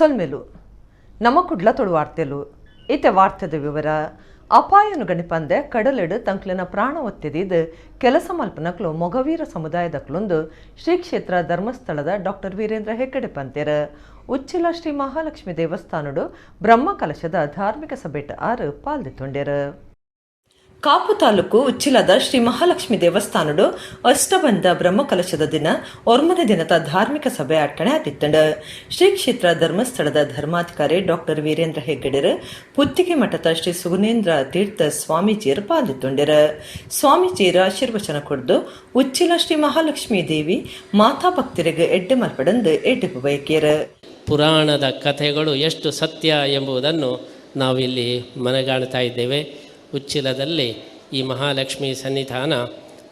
ಸೊಲ್ಮೆಲು ನಮ್ಮ ಕುಡ್ಲ ತುಳು ವಾರ್ತೆಲು. ಇತ್ತೆ ವಾರ್ತೆದ ವಿವರ. ಅಪಾಯನು ಗಣಿಪಂದೆ ಕಡಲೆಡ್ ತಂಕ್ಲೆನ ಪ್ರಾಣ ಒತ್ತೆದೀದ್ ಕೆಲಸ ಮಲ್ಪನಕ್ಲು ಮೊಗವೀರ ಸಮುದಾಯದಕ್ಲುಂದು ಶ್ರೀ ಕ್ಷೇತ್ರ ಧರ್ಮಸ್ಥಳದ ಡಾಕ್ಟರ್ ವೀರೇಂದ್ರ ಹೆಗ್ಗಡೆ ಪಂತೆರ್. ಉಚ್ಚಿಲ ಶ್ರೀ ಮಹಾಲಕ್ಷ್ಮಿ ದೇವಸ್ಥಾನಡು ಬ್ರಹ್ಮ ಕಲಶದ ಧಾರ್ಮಿಕ ಸಭೆಟ್ ಆರ್ ಪಾಲ್ದೆತೊಂಡೆರ್. ಕಾಪು ತಾಲೂಕು ಉಚ್ಚಿಲದ ಶ್ರೀ ಮಹಾಲಕ್ಷ್ಮಿ ದೇವಸ್ಥಾನಡು ಅಷ್ಟಬಂಧ ಬ್ರಹ್ಮಕಲಶದ ದಿನ ಒರ್ಮನೆ ದಿನದ ಧಾರ್ಮಿಕ ಸಭೆ ಅಟ್ಟಣೆ ಆದಿತ್ತಂಡ್. ಶ್ರೀ ಕ್ಷೇತ್ರ ಧರ್ಮಸ್ಥಳದ ಧರ್ಮಾಧಿಕಾರಿ ಡಾಕ್ಟರ್ ವೀರೇಂದ್ರ ಹೆಗ್ಗಡೆರ್, ಪುತ್ತಿಗೆ ಮಠದ ಶ್ರೀ ಸುಗುನೇಂದ್ರ ತೀರ್ಥ ಸ್ವಾಮೀಜಿಯರು ಪಾಲ್ದೆತ್ತೊಂಡೆರ್. ಸ್ವಾಮೀಜಿಯರ ಆಶೀರ್ವಚನ ಕೊರ್ದು ಉಚ್ಚಿಲ ಶ್ರೀ ಮಹಾಲಕ್ಷ್ಮೀ ದೇವಿ ಮಾತಾ ಭಕ್ತರಿಗೆ ಎಡ್ಡೆ ಮಲ್ಪಡಂದು ಎಡ್ಡೆಪ್ಪು ಬಯಕಿಯೆರ್. ಪುರಾಣದ ಕಥೆಗಳು ಎಷ್ಟು ಸತ್ಯ ಎಂಬುದನ್ನು ನಾವಿಲ್ಲಿ ಮನಗಾಣ್ತಾ ಇದ್ದೇವೆ. ಉಚ್ಚಿಲದಲ್ಲಿ ಈ ಮಹಾಲಕ್ಷ್ಮಿ ಸನ್ನಿಧಾನ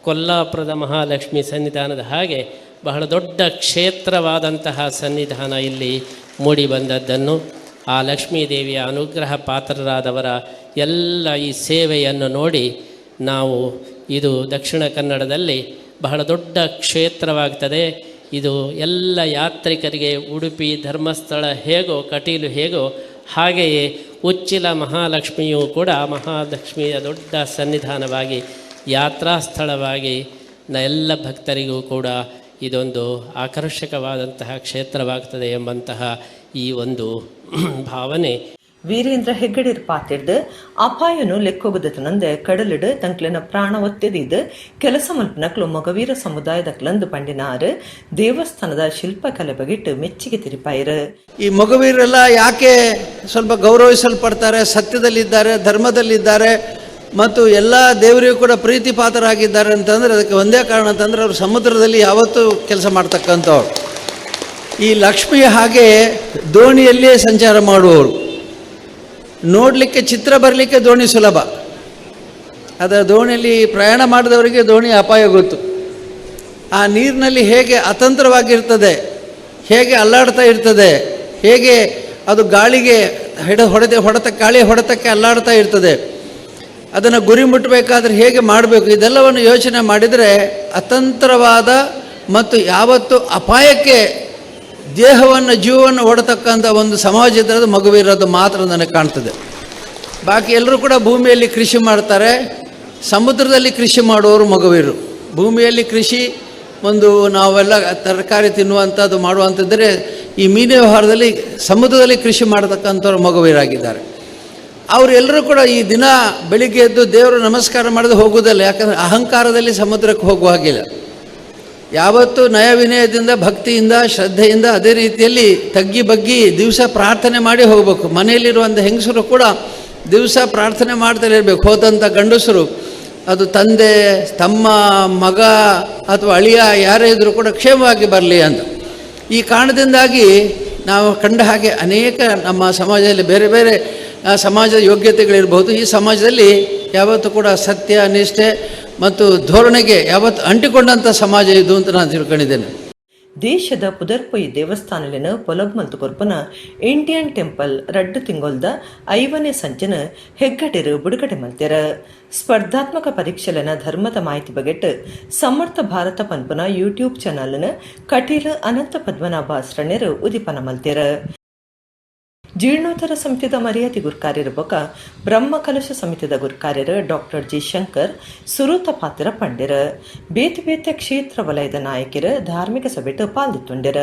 ಕೊಲ್ಲಾಪುರದ ಮಹಾಲಕ್ಷ್ಮಿ ಸನ್ನಿಧಾನದ ಹಾಗೆ ಬಹಳ ದೊಡ್ಡ ಕ್ಷೇತ್ರವಾದಂತಹ ಸನ್ನಿಧಾನ ಇಲ್ಲಿ ಮೂಡಿ ಬಂದದ್ದನ್ನು, ಆ ಲಕ್ಷ್ಮೀ ದೇವಿಯ ಅನುಗ್ರಹ ಪಾತ್ರರಾದವರ ಎಲ್ಲ ಈ ಸೇವೆಯನ್ನು ನೋಡಿ ನಾವು ಇದು ದಕ್ಷಿಣ ಕನ್ನಡದಲ್ಲಿ ಬಹಳ ದೊಡ್ಡ ಕ್ಷೇತ್ರವಾಗ್ತದೆ. ಇದು ಎಲ್ಲ ಯಾತ್ರಿಕರಿಗೆ ಉಡುಪಿ ಧರ್ಮಸ್ಥಳ ಹೇಗೋ, ಕಟೀಲು ಹೇಗೋ, ಹಾಗೆಯೇ ಉಚ್ಚಿಲ ಮಹಾಲಕ್ಷ್ಮಿಯೂ ಕೂಡ ಮಹಾಲಕ್ಷ್ಮಿಯ ದೊಡ್ಡ ಸನ್ನಿಧಾನವಾಗಿ, ಯಾತ್ರಾ ಸ್ಥಳವಾಗಿ ಎಲ್ಲ ಭಕ್ತರಿಗೂ ಕೂಡ ಇದೊಂದು ಆಕರ್ಷಕವಾದಂತಹ ಕ್ಷೇತ್ರವಾಗ್ತದೆ ಎಂಬಂತಹ ಈ ಒಂದು ಭಾವನೆ. ವೀರೇಂದ್ರ ಹೆಗ್ಗಡೆರ್ ಪಾತೆರ್ದ್, ಅಪಾಯನು ಲೆಕ್ಕೊಗದತನಂದೆ ಕಡಲಿಡ್ ತಂಕ್ಲೆನ ಪ್ರಾಣ ಒತ್ತೆದೀದ್ ಕೆಲಸ ಮಲ್ಪನಕ್ಲು ಮೊಗವೀರ ಸಮುದಾಯದಕ್ಲಂದು ಪಂಡಿನಾರ್ ದೇವಸ್ಥಾನದ ಶಿಲ್ಪಕಲೆ ಬಗೆಟ್ ಮೆಚ್ಚಿಗೆ ತೆರಿಪಾಯೆರ್. ಈ ಮೊಗವೀರೆಲ್ಲ ಯಾಕೆ ಸ್ವಲ್ಪ ಗೌರವಿಸಲ್ಪಡ್ತಾರೆ? ಸತ್ಯದಲ್ಲಿದ್ದಾರೆ, ಧರ್ಮದಲ್ಲಿದ್ದಾರೆ ಮತ್ತು ಎಲ್ಲ ದೇವರಿಗೂ ಕೂಡ ಪ್ರೀತಿ ಪಾತ್ರರಾಗಿದ್ದಾರೆ ಅಂತಂದರೆ ಅದಕ್ಕೆ ಒಂದೇ ಕಾರಣ ಅಂತಂದರೆ, ಅವರು ಸಮುದ್ರದಲ್ಲಿ ಯಾವತ್ತೂ ಕೆಲಸ ಮಾಡ್ತಕ್ಕಂಥವ್ರು. ಈ ಲಕ್ಷ್ಮಿ ಹಾಗೆ ದೋಣಿಯಲ್ಲಿಯೇ ಸಂಚಾರ ಮಾಡುವವರು. ನೋಡಲಿಕ್ಕೆ, ಚಿತ್ರ ಬರಲಿಕ್ಕೆ ದೋಣಿ ಸುಲಭ. ಅದರ ದೋಣಿಯಲ್ಲಿ ಪ್ರಯಾಣ ಮಾಡಿದವರಿಗೆ ದೋಣಿ ಅಪಾಯ ಗೊತ್ತು. ಆ ನೀರಿನಲ್ಲಿ ಹೇಗೆ ಅತಂತ್ರವಾಗಿರ್ತದೆ, ಹೇಗೆ ಅಲ್ಲಾಡ್ತಾ ಇರ್ತದೆ, ಹೇಗೆ ಅದು ಗಾಳಿಗೆ ಹೆಡ ಹೊಡೆದ ಹೊಡೆತ ಗಾಳಿ ಹೊಡೆತಕ್ಕೆ ಅಲ್ಲಾಡ್ತಾ ಇರ್ತದೆ, ಅದನ್ನು ಗುರಿ ಮುಟ್ಟಬೇಕಾದ್ರೆ ಹೇಗೆ ಮಾಡಬೇಕು, ಇದೆಲ್ಲವನ್ನು ಯೋಚನೆ ಮಾಡಿದರೆ ಅತಂತ್ರವಾದ ಮತ್ತು ಯಾವತ್ತು ಅಪಾಯಕ್ಕೆ ದೇಹವನ್ನು, ಜೀವವನ್ನು ಒಡ್ತಕ್ಕಂಥ ಒಂದು ಸಮಾಜ ಇದ್ದರೆ ಅದು ಮೊಗವೀರದ್ದು ಮಾತ್ರ ನನಗೆ ಕಾಣ್ತದೆ. ಬಾಕಿ ಎಲ್ಲರೂ ಕೂಡ ಭೂಮಿಯಲ್ಲಿ ಕೃಷಿ ಮಾಡ್ತಾರೆ. ಸಮುದ್ರದಲ್ಲಿ ಕೃಷಿ ಮಾಡುವವರು ಮೊಗವೀರರು. ಭೂಮಿಯಲ್ಲಿ ಕೃಷಿ ಒಂದು ನಾವೆಲ್ಲ ತರಕಾರಿ ತಿನ್ನುವಂಥದ್ದು ಮಾಡುವಂಥದ್ದರೆ, ಈ ಮೀನು ವ್ಯವಹಾರದಲ್ಲಿ ಸಮುದ್ರದಲ್ಲಿ ಕೃಷಿ ಮಾಡತಕ್ಕಂಥವ್ರು ಮೊಗವೀರಾಗಿದ್ದಾರೆ. ಅವರೆಲ್ಲರೂ ಕೂಡ ಈ ದಿನ ಬೆಳಿಗ್ಗೆ ಎದ್ದು ದೇವರು ನಮಸ್ಕಾರ ಮಾಡದೆ ಹೋಗುವುದಿಲ್ಲ. ಯಾಕಂದರೆ ಅಹಂಕಾರದಲ್ಲಿ ಸಮುದ್ರಕ್ಕೆ ಹೋಗುವ ಹಾಗಿಲ್ಲ. ಯಾವತ್ತೂ ನಯ ವಿನಯದಿಂದ, ಭಕ್ತಿಯಿಂದ, ಶ್ರದ್ಧೆಯಿಂದ, ಅದೇ ರೀತಿಯಲ್ಲಿ ತಗ್ಗಿ ಬಗ್ಗಿ ದಿವಸ ಪ್ರಾರ್ಥನೆ ಮಾಡಿ ಹೋಗಬೇಕು. ಮನೆಯಲ್ಲಿರುವಂಥ ಹೆಂಗಸರು ಕೂಡ ದಿವಸ ಪ್ರಾರ್ಥನೆ ಮಾಡ್ತಲೇ ಇರಬೇಕು. ಹೋದಂಥ ಗಂಡಸರು, ಅದು ತಂದೆ, ತಮ್ಮ, ಮಗ ಅಥವಾ ಅಳಿಯ ಯಾರೇ ಇದ್ದರೂ ಕೂಡ ಕ್ಷೇಮವಾಗಿ ಬರಲಿ ಅಂತ. ಈ ಕಾರಣದಿಂದಾಗಿ ನಾವು ಕಂಡ ಹಾಗೆ ಅನೇಕ ನಮ್ಮ ಸಮಾಜದಲ್ಲಿ ಬೇರೆ ಬೇರೆ ಸಮಾಜದ ಯೋಗ್ಯತೆಗಳಿರ್ಬೋದು. ಈ ಸಮಾಜದಲ್ಲಿ ಯಾವತ್ತೂ ಕೂಡ ಸತ್ಯ, ನಿಷ್ಠೆ ಮತ್ತು ಧೋರಣೆಗೆ ಯಾವತ್ತು ಅಂಟಿಕೊಂಡಂಥ ಸಮಾಜ ಇದು ಅಂತ ನಾನು ತಿಳ್ಕೊಂಡಿದ್ದೇನೆ. ದೇಶದ ಪುದರ್ಪೊಯಿ ದೇವಸ್ಥಾನಲಿನ ಪೊಲಬ್ ಮಲ್ತು ಕೊರ್ಪುನ ಇಂಡಿಯನ್ ಟೆಂಪಲ್ 2 ತಿಂಗೊಲ್ದ 50ನೇ ಸಂಚಿನ ಹೆಗ್ಗಡೆರು ಬುಡುಗಡೆ ಮಲ್ತೆರ್. ಸ್ಪರ್ಧಾತ್ಮಕ ಪರೀಕ್ಷೆಲೆನ ಧರ್ಮದ ಮಾಹಿತಿ ಬಗೆಟ್ ಸಮರ್ಥ ಭಾರತ ಪನ್ಪುನ ಯೂಟ್ಯೂಬ್ ಚಾನಲ್ನ ಕಟೀಲು ಅನಂತ ಪದ್ಮನಾಭ ಶರಣರು ಉದಿಪನ ಮಲ್ತೆರ್. ಜೀರ್ಣೋದ್ಧಾರ ಸಮಿತಿದ ಮರ್ಯಾದೆ ಗುರ್ಕಾರ್ಯರು ಬೊಕ ಬ್ರಹ್ಮ ಕಲಶ ಸಮಿತಿದ ಗುರ್ಕಾರ್ಯರು ಡಾಕ್ಟರ್ ಜಿ ಶಂಕರ್ ಸುರೂತ ಪಾತ್ರ ಪಂಡೆರ್. ಬೇತೆ ಬೇತೆ ಕ್ಷೇತ್ರ ವಲಯದ ನಾಯಕರು ಧಾರ್ಮಿಕ ಸಭೆಟ್ ಪಾಲ್ದೆತ್ತೊಂಡೆರ್.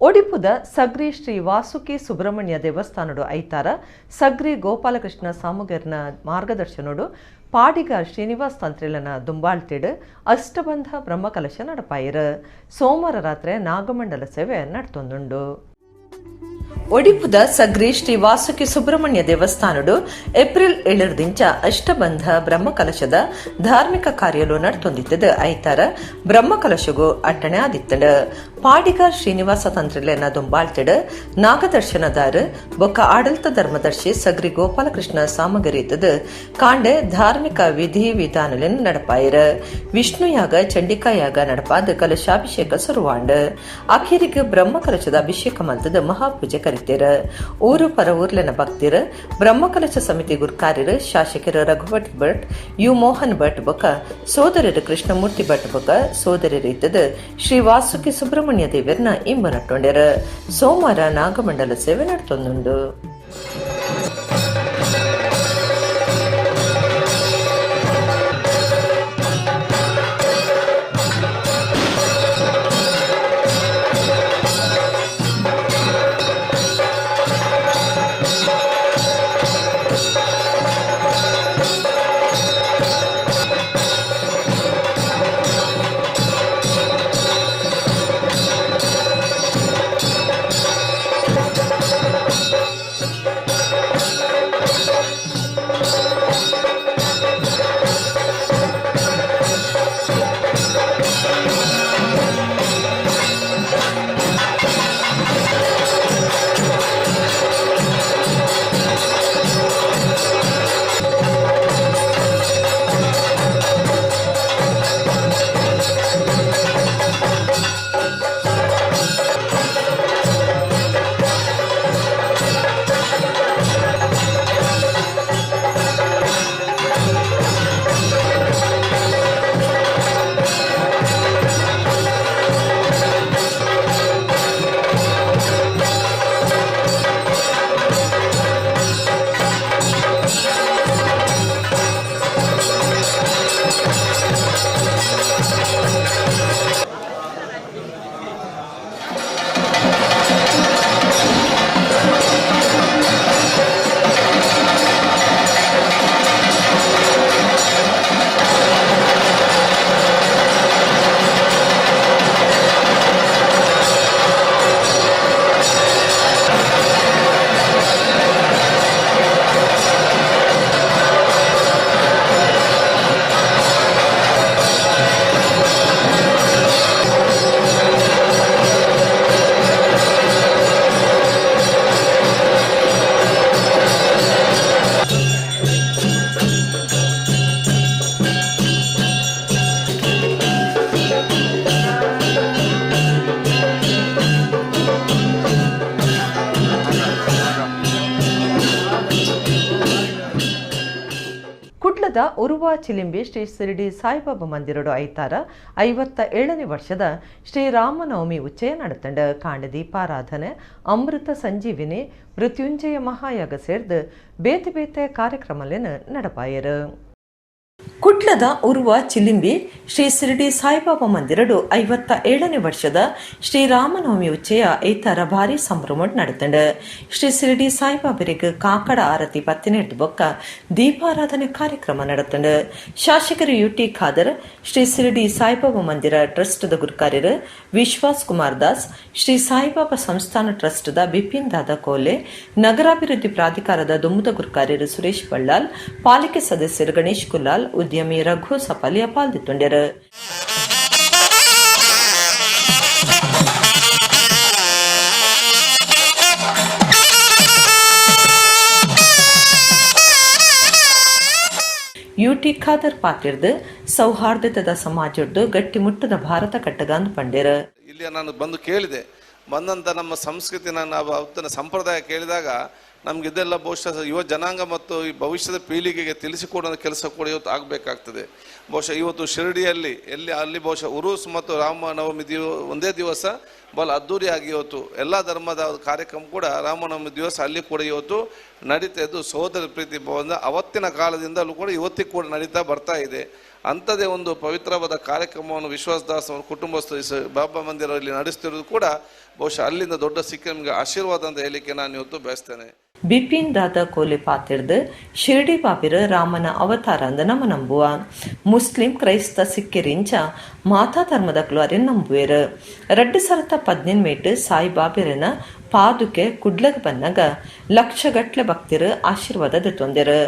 ಒಡಿಪುದ ಸಗ್ರಿ ಶ್ರೀ ವಾಸುಕಿ ಸುಬ್ರಹ್ಮಣ್ಯ ದೇವಸ್ಥಾನಡು ಐತಾರ ಸಗ್ರಿ ಗೋಪಾಲಕೃಷ್ಣ ಸಾಮುಗರ್ನ ಮಾರ್ಗದರ್ಶನೋಡು ಪಾಡಿಗ ಶ್ರೀನಿವಾಸ್ ತಂತ್ರಿಲನ ದುಂಬಾಳ್ತಿಡ್ ಅಷ್ಟಬಂಧ ಬ್ರಹ್ಮಕಲಶ ನಡಪಾಯಿರು. ಸೋಮವಾರ ರಾತ್ರಿ ನಾಗಮಂಡಲ ಸೇವೆ ನಡ್ತೊಂದುಂಡು. ಒಡಿಪುದ ಸಗ್ರಿ ಶ್ರೀ ವಾಸುಕಿ ಸುಬ್ರಹ್ಮಣ್ಯ ದೇವಸ್ಥಾನಡು ಏಪ್ರಿಲ್ 7ದಿಂಚ ಅಷ್ಟಬಂಧ ಬ್ರಹ್ಮಕಲಶದ ಧಾರ್ಮಿಕ ಕಾರ್ಯಲು ನಡ್ತೊಂದಿತ್ತದ. ಐತಾರ ಬ್ರಹ್ಮಕಲಶಗು ಅಟ್ಟಣೆ ಆದಿತ್ತಂಡ. ಪಾಡಿಗ ಶ್ರೀನಿವಾಸ ತಂತ್ರಿಲೆನ ದುಂಬಾಳ್ತಿಡ್ ನಾಗದರ್ಶನದಾರ್ ಬೊಕ್ಕ ಆಡಳಿತ ಧರ್ಮದರ್ಶಿ ಸಗ್ರಿ ಗೋಪಾಲಕೃಷ್ಣ ಸಾಮಗರಿತದ ಕಾಂಡೆ ಧಾರ್ಮಿಕ ವಿಧಿ ವಿಧಾನಲೆನ್ ನಡಪಾಯಿರ. ವಿಷ್ಣು ಯಾಗ, ಚಂಡಿಕಾ ಯಾಗ ನಡಪಾದ ಕಲಶಾಭಿಷೇಕ ಸುರುವಾಂಡ್. ಅಖೀರಿಗೆ ಬ್ರಹ್ಮಕಲಶದ ಅಭಿಷೇಕ ಮಲ್ತದ ಮಹಾಪೂಜೆ ಕರಿತ. ಇತ್ತೆರ್. ಊರು ಪರ ಊರ್ಲೆನ ಭಕ್ತಿರು ಬ್ರಹ್ಮಕಲಶ ಸಮಿತಿ ಗುರ್ಕಾರ್ಯರು ಶಾಸಕರು ರಘುವಟ್ ಭಟ್, you Mohan Bhat ಬೊಕ್ಕ ಸೋದರರು ಕೃಷ್ಣಮೂರ್ತಿ ಭಟ್ ಬೊಕ್ಕ ಸೋದರರು ಇತ್ತದ ಶ್ರೀ ವಾಸುಕಿ ಸುಬ್ರಹ್ಮಣ್ಯ ದೇವರ್ನ ಇಂಬು ನಟ್ಟೊಂಡೆರ್. ಸೋಮವಾರ ನಾಗಮಂಡಲ ಸೇವೆ ನಡ್ತೊಂದುಂಡು. ಕುಡ್ಲದ ಉರುವ ಚಿಲಿಂಬಿ ಶ್ರೀ ಶಿರಡಿ ಸಾಯಿಬಾಬಾ ಮಂದಿರಡು ಐತಾರ 57ನೇ ವರ್ಷದ ಶ್ರೀರಾಮನವಮಿ ಉಚ್ಚಯ ನಡತಂಡ. ಕಾಂಡ ದೀಪಾರಾಧನೆ, ಅಮೃತ ಸಂಜೀವಿನಿ, ಮೃತ್ಯುಂಜಯ ಮಹಾಯಾಗ ಸೇರ್ದು ಬೇತೆ ಬೇತೆ ಕಾರ್ಯಕ್ರಮಲೇನು ನಡಪಾಯರು. ಕುಡ್ಲದ ಉರುವ ಚಿಲಿಂಬಿ ಶ್ರೀ ಶಿರಡಿ ಸಾಯಿಬಾಬಾ ಮಂದಿರಡು 57ನೇ ವರ್ಷದ ಶ್ರೀರಾಮನವಮಿ ಉಚ್ಚಯ ಐತಾರ ಭಾರಿ ಸಂಭ್ರಮ ನಡತಂಡ. ಶ್ರೀ ಶಿರಡಿ ಸಾಯಿಬಾಬರಿಗೆ ಕಾಕಡ ಆರತಿ ಪತ್ತಿನೆಡ್ದು ಬೊಕ್ಕ ದೀಪಾರಾಧನೆ ಕಾರ್ಯಕ್ರಮ ನಡತಂಡ. ಶಾಸಕರು ಯುಟಿ ಖಾದರ್, ಶ್ರೀ ಶಿರಡಿ ಸಾಯಿಬಾಬಾ ಮಂದಿರ ಟ್ರಸ್ಟ್ದ ಗುರುಕಾರ್ಯರು ವಿಶ್ವಾಸ್ ಕುಮಾರ್ ದಾಸ್, ಶ್ರೀ ಸಾಯಿಬಾಬಾ ಸಂಸ್ಥಾನ ಟ್ರಸ್ಟ್ದ ಬಿಪಿನ್ ದಾದಾ ಕೋಲೆ, ನಗರಾಭಿವೃದ್ಧಿ ಪ್ರಾಧಿಕಾರದ ದುಮ್ಮದ ಗುರುಕಾರ್ಯರು ಸುರೇಶ್ ಬಳ್ಳಾಲ್, ಪಾಲಿಕೆ ಸದಸ್ಯರು ಗಣೇಶ್ ಕುಲಾಲ್, ಉದ್ಯಮಿ ರಘು ಸಪಾಲಿಯ ಪಾಲ್ದಿತ್ತುಂಡೆರು. ಯುಟಿ ಖಾದರ್ ಪಾತಿರ್ದು ಸೌಹಾರ್ದತೆದ ಸಮಾಜದ್ದು ಗಟ್ಟಿಮುಟ್ಟದ ಭಾರತ ಕಟ್ಟಗಾಂದ್ ಪಂಡೆರು. ಇಲ್ಲಿ ನಾನು ಬಂದು ಕೇಳಿದೆ, ಬಂದಂಥ ನಮ್ಮ ಸಂಸ್ಕೃತಿನ ನಾವು ಅವತ್ತಿನ ಸಂಪ್ರದಾಯ ಕೇಳಿದಾಗ ನಮ್ಗೆ ಇದೆಲ್ಲ ಬಹುಶಃ ಯುವ ಜನಾಂಗ ಮತ್ತು ಈ ಭವಿಷ್ಯದ ಪೀಳಿಗೆಗೆ ತಿಳಿಸಿಕೊಡೋ ಕೆಲಸ ಕೂಡ ಇವತ್ತು ಆಗಬೇಕಾಗ್ತದೆ. ಬಹುಶಃ ಇವತ್ತು ಶಿರಡಿಯಲ್ಲಿ ಎಲ್ಲಿ ಅಲ್ಲಿ ಬಹುಶಃ ಉರುಸ್ ಮತ್ತು ರಾಮನವಮಿ ಒಂದೇ ದಿವಸ ಬಹಳ ಅದ್ಧೂರಿಯಾಗಿ ಇವತ್ತು ಎಲ್ಲ ಧರ್ಮದ ಕಾರ್ಯಕ್ರಮ ಕೂಡ ರಾಮನವಮಿ ದಿವಸ ಅಲ್ಲಿ ಕೂಡ ಇವತ್ತು ನಡೀತಾ ಇದ್ದು ಸಹೋದರ ಪ್ರೀತಿ ಭಾವದಿಂದ ಅವತ್ತಿನ ಕಾಲದಿಂದಲೂ ಕೂಡ ಇವತ್ತಿಗೆ ಕೂಡ ನಡೀತಾ ಬರ್ತಾ ಇದೆ. ಅಂಥದ್ದೇ ಒಂದು ಪವಿತ್ರವಾದ ಕಾರ್ಯಕ್ರಮವನ್ನು ವಿಶ್ವಾಸದಾಸ್ ಅವರ ಕುಟುಂಬಸ್ಥರು ಬಾಬಾ ಮಂದಿರದಲ್ಲಿ ನಡೆಸ್ತಿರೋದು ಕೂಡ ಬಹುಶಃ ಅಲ್ಲಿಂದ ದೊಡ್ಡ ಸಿಕ್ಕಮ್ಗೆ ಆಶೀರ್ವಾದ ಅಂತ ಹೇಳಲಿಕ್ಕೆ ನಾನು ಇವತ್ತು ಬಯಸ್ತೇನೆ. ಬಿಪಿನ್ ದಾದಾ ಕೋಲೆ ಪಾತಿರ್ದು ಶಿರ್ಡಿ ಬಾಬಿರ ರಾಮನ ಅವತಾರ ಅಂದ ನಮ ನಂಬುವ. ಮುಸ್ಲಿಂ ಕ್ರೈಸ್ತ ಸಿಕ್ಕಿರಿಂಚ ಮಾತಾ ಧರ್ಮದ ಕ್ಲೋರಿನ್ ನಂಬುವೇರು. 2018 ಸಾಯಿಬಾಬಿರನ ಪಾದುಕೆ ಕುಡ್ಲಗ್ ಬನ್ನಗ ಲಕ್ಷಗಟ್ಲೆ ಭಕ್ತಿರು ಆಶೀರ್ವಾದ ದೆತ್ತೊಂದೆರು.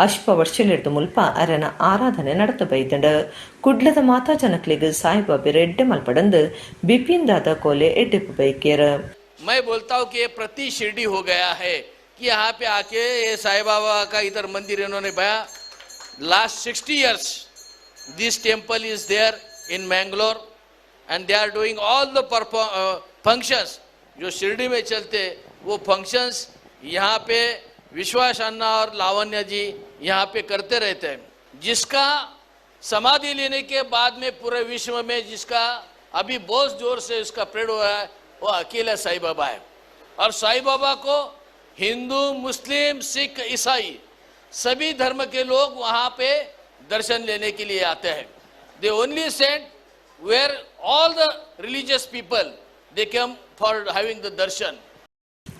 ಅಶ್ಪ ವರ್ಷಲಿಡ್ದು ಮುಲ್ಪ ಅರೆನ ಆರಾಧನೆ ನಡತ ಬೈದಂಡ. ಕುಡ್ಲದ ಮಾತಾ ಜನಕ್ಲಿಗ್ ಸಾಯಿಬಾಬಿರ ಎಡ್ಡೆ ಮಲ್ಪಡಂದು ಬಿಪಿನ್ ದಾದಾ ಕೋಲೆ ಎಡ್ಡೆಪ್ಪು ಬೈಕೇರು. मैं बोलता हूँ कि ये प्रति शिरडी हो गया है कि यहाँ पे आके ये साई बाबा का इधर मंदिर इन्होंने बनाया. Last 60 years this temple is there in Mangalore and they are doing all the functions जो शिरडी में चलते वो फंक्शंस यहाँ पे विश्वास अन्ना और लावण्य जी यहाँ पे करते रहते हैं। जिसका समाधि लेने के बाद में पूरे विश्व में जिसका अभी बहुत जोर से इसका प्रेड हो रहा है वो अकेला साईं बाबा है। और साईं बाबा को हिंदू, मुस्लिम, सिख, ईसाई सभी धर्म के लोग वहाँ पे दर्शन लेने के लिए आते हैं। They only saint where all the religious people they come for having the darshan.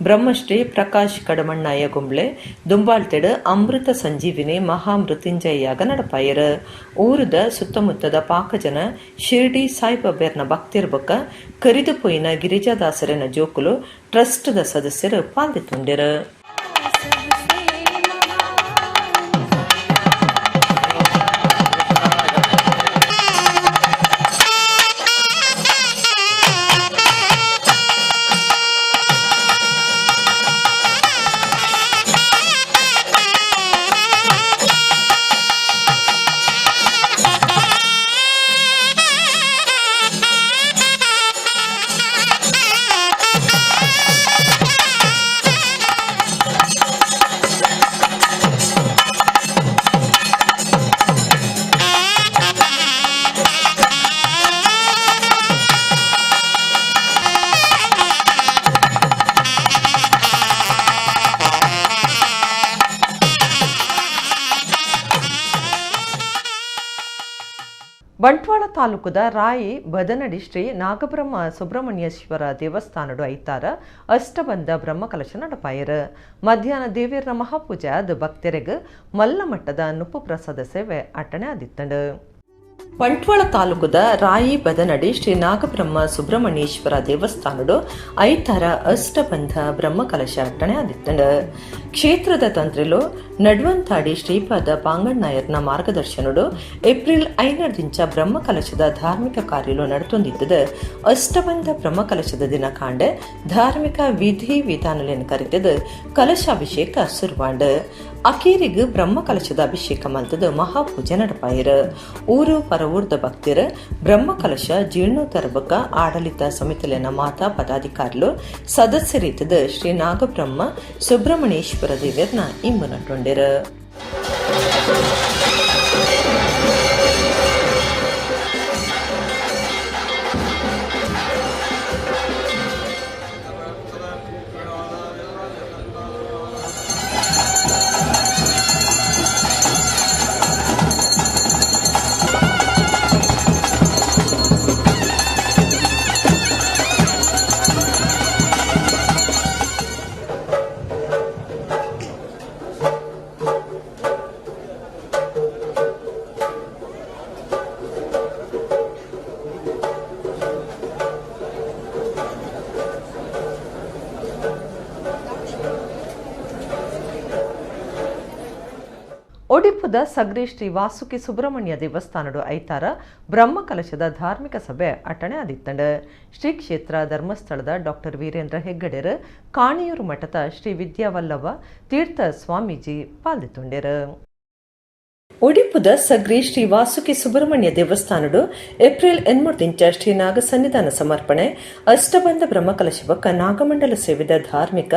Brahmashri Prakash Kadamannaya Kumble ದುಂಬಾಳ್ತೆಡು ಅಮೃತ ಸಂಜೀವಿನಿ ಮಹಾಮೃತ್ಯುಂಜಯ ಯಾಗ ನಡಪಾಯರು. ಊರದ ಸುತ್ತಮುತ್ತದ ಪಾಕಜನ ಶಿರ್ಡಿ ಸಾಯಿಬಾಬೆರ್ನ ಭಕ್ತಿರ್ಬೊಕ್ಕ ಕರಿದು ಪೋಯಿನ ಗಿರಿಜಾದಾಸರಿನ ಜೋಕುಲು ಟ್ರಸ್ಟ್ದ ಸದಸ್ಯರು ಪಾಲ್ದಿತ್ತುಂಡೆರು. ಬಂಟ್ವಾಳ ತಾಲೂಕುದ ರಾಯಿ ಬದನಡಿ ಶ್ರೀ ನಾಗಬ್ರಹ್ಮ ಸುಬ್ರಹ್ಮಣ್ಯೇಶ್ವರ ದೇವಸ್ಥಾನಡು ಐತಾರ ಅಷ್ಟಬಂಧ ಬ್ರಹ್ಮಕಲಶ ನಡಪಾಯರು. ಮಧ್ಯಾಹ್ನ ದೇವಿಯರ ಮಹಾಪೂಜೆ ಅದು ಭಕ್ತರಿಗೆ ಮಲ್ಲಮಟ್ಟದ ನುಪ್ಪು ಪ್ರಸಾದ ಸೇವೆ ಅಟ್ಟಣೆ ಆದಿತ್ತಂಡು. ಬಂಟ್ವಾಳ ತಾಲೂಕುದ ರಾಯಿ ಬದನಡಿ ಶ್ರೀ ನಾಗಬ್ರಹ್ಮ ಸುಬ್ರಹ್ಮಣ್ಯೇಶ್ವರ ದೇವಸ್ಥಾನಡು ಐತಾರ ಅಷ್ಟಬಂಧ ಬ್ರಹ್ಮಕಲಶ ಅಟ್ಟಣೆ ಆದಿತ್ತಂಡು. ಕ್ಷೇತ್ರದ ತಂತ್ರಿಲು ನಡ್ವಂತಾಡಿ ಶ್ರೀಪಾದ ಪಾಂಗಣ್ಣಾಯರ್ನ ಮಾರ್ಗದರ್ಶನಡು ಏಪ್ರಿಲ್ 5ದಿಂಚ ಬ್ರಹ್ಮಕಲಶದ ಧಾರ್ಮಿಕ ಕಾರ್ಯಲು ನಡೆತೊಂದಿದ್ದದು. ಅಷ್ಟಬಂಧ ಬ್ರಹ್ಮಕಲಶದ ದಿನ ಕಾಂಡೆ ಧಾರ್ಮಿಕ ವಿಧಿ ವಿಧಾನಲೇನು ಕರಿತದು ಕಲಶಾಭಿಷೇಕ ಸುರುವಾಂಡು. ಅಕೇರಿಗು ಬ್ರಹ್ಮಕಲಶದ ಅಭಿಷೇಕ ಮಲ್ತದು ಮಹಾಪೂಜೆ ನಡಪಾಯಿರು. ಊರು ಪರವೂರ್ದ ಭಕ್ತಿರು ಬ್ರಹ್ಮಕಲಶ ಜೀರ್ಣೋದ್ಧಾರ ಬೊಕ್ಕ ಆಡಳಿತ ಸಮಿತಿಲಿನ ಮಾತಾ ಪದಾಧಿಕಾರಿಲು ಸದಸ್ಯರೀತದ ಶ್ರೀ ನಾಗಬ್ರಹ್ಮ ಸುಬ್ರಹ್ಮಣ್ಯೇಶ್ವರ ದೇವರ್ನ ಇಂಬು ನಟ್ಟೊಂಡಿರು. ಒಡಿಪುದ ಸಗ್ರಿ ಶ್ರೀ ವಾಸುಕಿ ಸುಬ್ರಹ್ಮಣ್ಯ ದೇವಸ್ಥಾನಡು ಐತಾರ ಬ್ರಹ್ಮಕಲಶದ ಧಾರ್ಮಿಕ ಸಭೆ ಅಟ್ಟಣೆ ಆದಿತ್ತಂಡು. ಶ್ರೀ ಕ್ಷೇತ್ರ ಧರ್ಮಸ್ಥಳದ ಡಾಕ್ಟರ್ ವೀರೇಂದ್ರ ಹೆಗ್ಗಡೆರು, ಕಾಣಿಯೂರು ಮಠದ ಶ್ರೀ ವಿದ್ಯಾವಲ್ಲಭ ತೀರ್ಥ ಸ್ವಾಮೀಜಿ ಪಾಲ್ದಿತ್ತುಂಡೆರು. ಒಡಿಪುದ ಸಗ್ರಿ ಶ್ರೀ ವಾಸುಕಿ ಸುಬ್ರಹ್ಮಣ್ಯ ದೇವಸ್ಥಾನಡು ಏಪ್ರಿಲ್ 8ದಿಂಚ ಶ್ರೀ ನಾಗ ಸನ್ನಿಧಾನ ಸಮರ್ಪಣೆ ಅಷ್ಟಬಂಧ ಬ್ರಹ್ಮಕಲಶ ಬೊಕ್ಕ ನಾಗಮಂಡಲ ಸೇವಿದ ಧಾರ್ಮಿಕ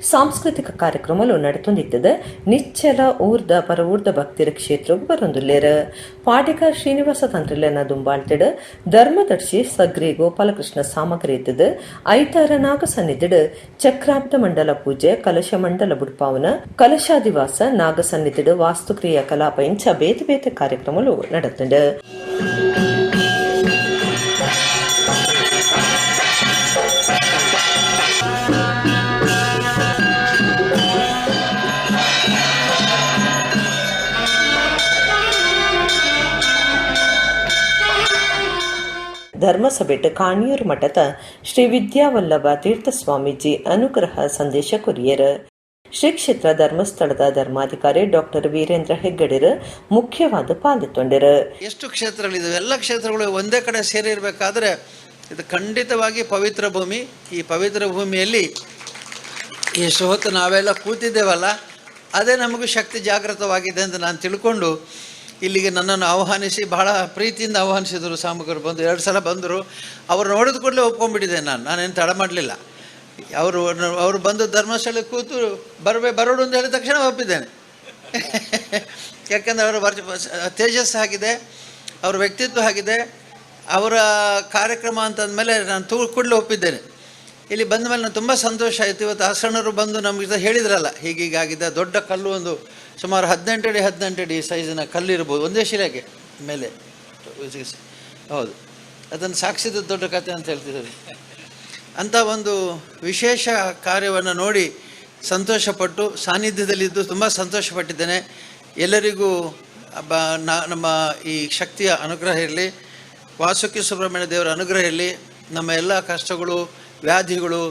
ಸಾಂಸ್ಕೃತಿಕ ಕಾರ್ಯಕ್ರಮಲು ನಡೆತೊಂದಿತ್ತದ. ನಿಚ್ಚಲ ಊರ್ದ ಪರವೂರ್ದ ಭಕ್ತಿರ ಕ್ಷೇತ್ರಗ್ ಬರೊಂದುಲ್ಲೇರು. ಪಾಡಿಕ ಶ್ರೀನಿವಾಸ ತಂತ್ರಿಲೆನ ದುಂಬಾಳ್ತಿಡು ಧರ್ಮದರ್ಶಿ ಸಗ್ರಿ ಗೋಪಾಲಕೃಷ್ಣ ಸಾಮಗ್ರಿ ಇತ್ತದ. ಐತಾರ ನಾಗ ಸನ್ನಿಧಿಡು ಚಕ್ರಾಬ್ದ ಮಂಡಲ ಪೂಜೆ, ಕಲಶ ಮಂಡಲ ಬುಡ್ಪಾವನ, ಕಲಶಾದಿವಾಸ, ನಾಗ ಸನ್ನಿಧಿಡು ವಾಸ್ತುಕ್ರಿಯಾ ಕಲಾಪ ಇಂಚ ಬೇತೆ ಬೇತೆ ಕಾರ್ಯಕ್ರಮಗಳು ನಡೆತಂಡು. ಧರ್ಮಸಭೆಟ್ ಕಾಣಿಯೂರು ಮಠದ ಶ್ರೀ ವಿದ್ಯಾವಲ್ಲಭ ತೀರ್ಥ ಸ್ವಾಮೀಜಿ ಅನುಗ್ರಹ ಸಂದೇಶ ಕೊರಿಯರ್. ಶ್ರೀ ಕ್ಷೇತ್ರ ಧರ್ಮಸ್ಥಳದ ಧರ್ಮಾಧಿಕಾರಿ ಡಾಕ್ಟರ್ ವೀರೇಂದ್ರ ಹೆಗ್ಗಡೆರು ಮುಖ್ಯವಾದ ಪಾಲ್ಗೊಂಡರು. ಎಷ್ಟು ಕ್ಷೇತ್ರಗಳಿದಾವೆ, ಎಲ್ಲ ಕ್ಷೇತ್ರಗಳು ಒಂದೇ ಕಡೆ ಸೇರಿರಬೇಕಾದ್ರೆ ಇದು ಖಂಡಿತವಾಗಿ ಪವಿತ್ರ ಭೂಮಿ. ಈ ಪವಿತ್ರ ಭೂಮಿಯಲ್ಲಿ ಎಷ್ಟು ಹೊತ್ತು ನಾವೆಲ್ಲ ಕೂತಿದ್ದೇವಲ್ಲ, ಅದೇ ನಮಗೂ ಶಕ್ತಿ ಜಾಗೃತವಾಗಿದೆ ಅಂತ ನಾನು ತಿಳ್ಕೊಂಡು ಇಲ್ಲಿಗೆ ನನ್ನನ್ನು ಆಹ್ವಾನಿಸಿ ಬಹಳ ಪ್ರೀತಿಯಿಂದ ಆಹ್ವಾನಿಸಿದರು. ಸಾಮಗರು ಬಂದು 2 ಸಲ ಬಂದರು. ಅವರು ನೋಡಿದ ಕೂಡಲೇ ಒಪ್ಕೊಂಡ್ಬಿಟ್ಟಿದ್ದೆ ನಾನು, ನಾನೇನು ತಡ ಮಾಡಲಿಲ್ಲ. ಅವರು ಅವರು ಬಂದು ಧರ್ಮಸ್ಥಳಕ್ಕೆ ಕೂತು ಬರೋಡು ಅಂತ ಹೇಳಿದ ತಕ್ಷಣ ಒಪ್ಪಿದ್ದೇನೆ. ಯಾಕೆಂದರೆ ಅವರ ತೇಜಸ್ಸು ಆಗಿದೆ, ಅವರ ವ್ಯಕ್ತಿತ್ವ ಆಗಿದೆ, ಅವರ ಕಾರ್ಯಕ್ರಮ ಅಂತಂದಮೇಲೆ ನಾನು ಕೂಡಲೇ ಒಪ್ಪಿದ್ದೇನೆ. ಇಲ್ಲಿ ಬಂದ ಮೇಲೆ ನಾನು ತುಂಬ ಸಂತೋಷ ಆಯಿತು. ಇವತ್ತು ಆಸರಣರು ಬಂದು ನಮಗೆ ಹೇಳಿದ್ರಲ್ಲ, ಹೀಗೀಗಾಗಿದೆ, ದೊಡ್ಡ ಕಲ್ಲು ಒಂದು ಸುಮಾರು 18 ಅಡಿ ಸೈಜಿನ ಕಲ್ಲಿರ್ಬೋದು, ಒಂದೇ ಶಿಲೆಗೆ ಮೇಲೆ. ಹೌದು, ಅದನ್ನು ಸಾಕ್ಷಿದ ದೊಡ್ಡ ಕತೆ ಅಂತ ಹೇಳ್ತಿದ್ದಾರೆ. ಅಂಥ ಒಂದು ವಿಶೇಷ ಕಾರ್ಯವನ್ನು ನೋಡಿ ಸಂತೋಷಪಟ್ಟು ಸಾನ್ನಿಧ್ಯದಲ್ಲಿದ್ದು ತುಂಬ ಸಂತೋಷಪಟ್ಟಿದ್ದೇನೆ. ಎಲ್ಲರಿಗೂ ನಮ್ಮ ಈ ಶಕ್ತಿಯ ಅನುಗ್ರಹ ಇರಲಿ, ವಾಸುಕಿ ಸುಬ್ರಹ್ಮಣ್ಯ ದೇವರ ಅನುಗ್ರಹ ಇರಲಿ, ನಮ್ಮ ಎಲ್ಲ ಕಷ್ಟಗಳು ವ್ಯಾಧಿಗಳು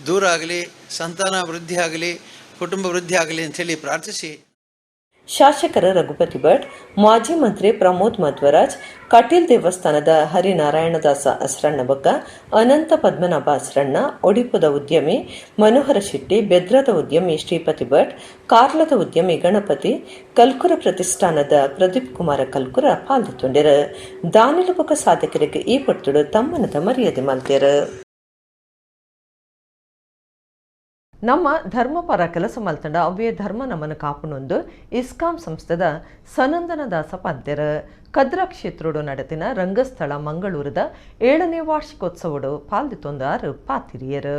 ದೂರ ಆಗಲಿ, ಸಂತಾನ ವೃದ್ಧಿ ಆಗಲಿ, ಕುಟುಂಬ ವೃದ್ಧಿ ಆಗಲಿ ಅಂಥೇಳಿ ಪ್ರಾರ್ಥಿಸಿ. ಶಾಸಕರ ರಘುಪತಿ ಭಟ್, ಮಾಜಿ ಮಂತ್ರಿ ಪ್ರಮೋದ್ ಮಧ್ವರಾಜ್, ಕಟೀಲ್ ದೇವಸ್ಥಾನದ ಹರಿನಾರಾಯಣದಾಸ ಅಸ್ರಣ್ಣ ಬೊಕ್ಕ ಅನಂತ ಪದ್ಮನಾಭ ಅಸ್ರಣ್ಣ, ಒಡಿಪುದ ಉದ್ಯಮಿ ಮನೋಹರ ಶೆಟ್ಟಿ, ಬೆದ್ರದ ಉದ್ಯಮಿ ಶ್ರೀಪತಿ ಭಟ್, ಕಾರ್ಲದ ಉದ್ಯಮಿ ಗಣಪತಿ, ಕಲ್ಕುರ ಪ್ರತಿಷ್ಠಾನದ ಪ್ರದೀಪ್ ಕುಮಾರ ಕಲ್ಕುರ ಪಾಲ್ಗೊಂಡಿರು. ದಾನಿಲು ಬೊಕ್ಕ ಸಾಧಕರಿಗೆ ಈ ಪಟ್ಟುಡು ತಮ್ಮನದ ಮರ್ಯಾದೆ ಮಲ್ತೇರು. ನಮ್ಮ ಧರ್ಮಪರ ಕೆಲಸ ಮಲ್ತಂಡ ಅವ್ವೇ ಧರ್ಮ ನಮ್ಮನ್ನು ಕಾಪುನೊಂದು ಇಸ್ಕಾಂ ಸಂಸ್ಥೆದ ಸನಂದನದಾಸ ಪಂತೆರ್. ಕದ್ರ ಕ್ಷೇತ್ರೋಡು ನಡೆತಿನ ರಂಗಸ್ಥಳ ಮಂಗಳೂರದ 7ನೇ ವಾರ್ಷಿಕೋತ್ಸವಡು ಪಾಲ್ದಿತ್ತೊಂದಾರು ಪಾತಿರಿಯರು.